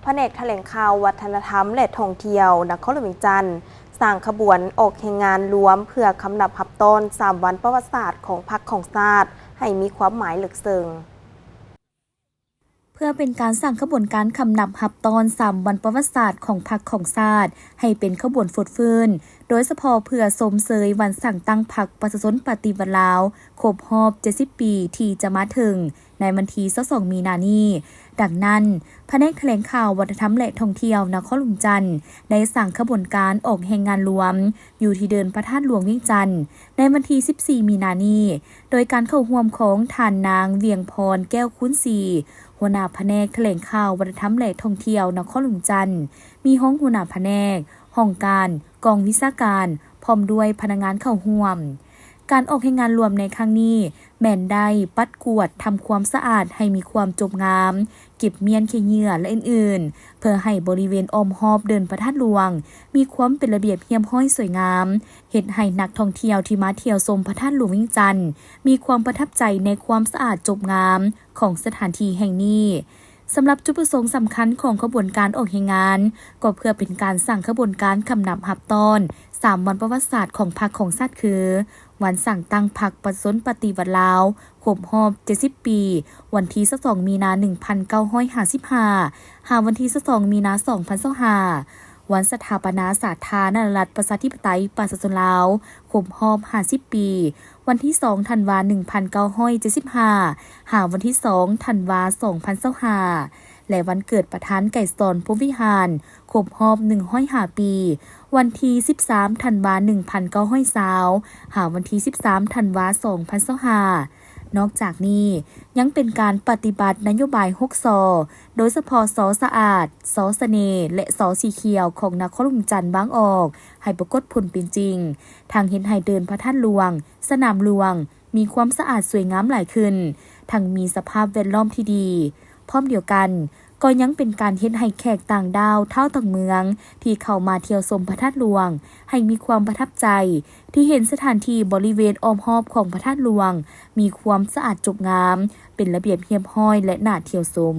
ພະແນກຖະແຫຼງຂ່າວ ວັດທະນະທຳ ແລະ ທ່ອງທ່ຽວ ນະຄອນຫຼວງວຽງຈັນ ສ້າງຂະບວນອອກແຮງງານລວມ ເພື່ອຄຳນັບຮັບຕ້ອນສາມວັນປະຫວັດສາດຂອງພັກຂອງຊາດ ໃຫ້ມີຄວາມໝາຍເລິກເຊິ່ງ. ເພື່ອເປັນການສ້າງຂະບວນການຄຳນັບຮັບຕ້ອນສາມວັນປະຫວັດສາດຂອງພັກຂອງຊາດ ໃຫ້ເປັນຂະບວນຟົດຟື້ນ, ໂດຍສະເພາະເພື່ອຊົມເຊີຍວັນສ້າງຕັ້ງພັກປະຊາຊົນປະຕິວັດລາວ ຄົບຮອບເຈັດສິບປີທີ່ຈະມາເຖິງ ໃນວັນທີຊາວສອງມີນານີ້. ດັ່ງນັ້ນ, ພະແນກຖະແຫຼງຂ່າວ ວັດທະນະທຳ ແລະ ທ່ອງທ່ຽວ ນະຄອນຫຼວງວຽງຈັນ ໄດ້ສ້າງຂະບວນການອອກແຮງງານລວມ ຢູ່ທີ່ເດີ່ນພະທາດຫຼວງວຽງຈັນ ໃນວັນທີສິບສີ່ມີນານີ້ ໂດຍການເຂົ້າຮ່ວມຂອງທ່ານນາງ ວຽງພອນ ແກ້ວຄູນສີ ຫົວໜ້າພະແນກຖະແຫຼງຂ່າວ ວັດທະນະທຳ ແລະ ທ່ອງທ່ຽວ ນະຄອນຫຼວງວຽງຈັນ, ມີຮອງຫົວໜ້າພະແນກ, ຫ້ອງການ, ກອງວິຊາການ ພ້ອມດ້ວຍພະນັກງານເຂົ້າຮ່ວມ. ການອອກແຮງງານລວມໃນຄັ້ງນີ້ ແມ່ນໄດ້ປັດກວາດທຳຄວາມສະອາດໃຫ້ມີຄວາມຈົບງາມ, ເກັບມ້ຽນຂີ້ເຫຍື້ອ ແລະ ອື່ນໆ ເພື່ອໃຫ້ບໍລິເວນອ້ອມຮອບເດີ່ນພະທາດຫຼວງ ມີຄວາມເປັນລະບຽບຮຽບຮ້ອຍສວຍງາມ, ເຮັດໃຫ້ນັກທ່ອງທ່ຽວທີ່ມາທ່ຽວຊົມພະທາດຫຼວງວຽງຈັນ ມີຄວາມປະທັບໃຈໃນຄວາມສະອາດຈົບງາມຂອງສະຖານທີ່ແຫ່ງນີ້. ສຳລັບຈຸດປະສົງສຳຄັນຂອງຂະບວນການອອກແຮງງານ ກໍເພື່ອເປັນການສ້າງຂະບວນການຄຳນັບຮັບຕ້ອນສາມວັນປະຫວັດສາດຂອງພັກຂອງຊາດຄື ວັນສ້າງຕັ້ງພັກປະຊາຊົນປະຕິວັດລາວ ຄົບຮອບເຈັດສິບປີ ວັນທີຊາວສອງມີນາ ໜຶ່ງພັນເກົ້າຮ້ອຍຫ້າສິບຫ້າ ຫາວັນທີຊາວສອງມີນາ ສອງພັນຊາວຫ້າ, ວັນສະຖາປະນາສາທາລະນະລັດ ປະຊາທິປະໄຕ ປະຊາຊົນລາວ ຄົບຮອບຫ້າສິບປີ ວັນທີສອງທັນວາ ໜຶ່ງພັນເກົ້າຮ້ອຍເຈັດສິບຫ້າ ຫາວັນທີສອງທັນວາ ສອງພັນຊາວຫ້າ ແລະ ວັນເກີດປະທານໄກສອນ ພົມວິຫານ ຄົບຮອບໜຶ່ງຮ້ອຍຫ້າປີ ວັນທີສິບສາມທັນວາ ໜຶ່ງພັນເກົ້າຮ້ອຍຊາວ ຫາວັນທີສິບສາມທັນວາ ສອງພັນຊາວຫ້າ. ນອກຈາກນີ້ ຍັງເປັນການປະຕິບັດນະໂຍບາຍຫົກ ສ ໂດຍສະເພາະ ສ ສະອາດ, ສ ສະເໜ່ ແລະ ສ ສີຂຽວ ຂອງນະຄອນຫຼວງວຽງຈັນວາງອອກ ໃຫ້ປາກົດຜົນເປັນຈິງ, ທັງເຮັດໃຫ້ເດີ່ນພະທາດຫຼວງ, ສະໜາມຫຼວງ ມີຄວາມສະອາດສວຍງາມຫຼາຍຂຶ້ນ, ທັງມີສະພາບແວດລ້ອມທີ່ດີ. ພ້ອມດຽວກັນ, ກໍຍັງເປັນການເຮັດໃຫ້ແຂກຕ່າງດ້າວທ້າວຕ່າງເມືອງ ທີ່ເຂົ້າມາທ່ຽວຊົມພະທາດຫຼວງ ໃຫ້ມີຄວາມປະທັບໃຈ ທີ່ເຫັນສະຖານທີ່ບໍລິເວນອ້ອມຮອບຂອງພະທາດຫຼວງ ມີຄວາມສະອາດຈົບງາມ, ເປັນລະບຽບຮຽບຮ້ອຍ ແລະ ໜ້າທ່ຽວຊົມ.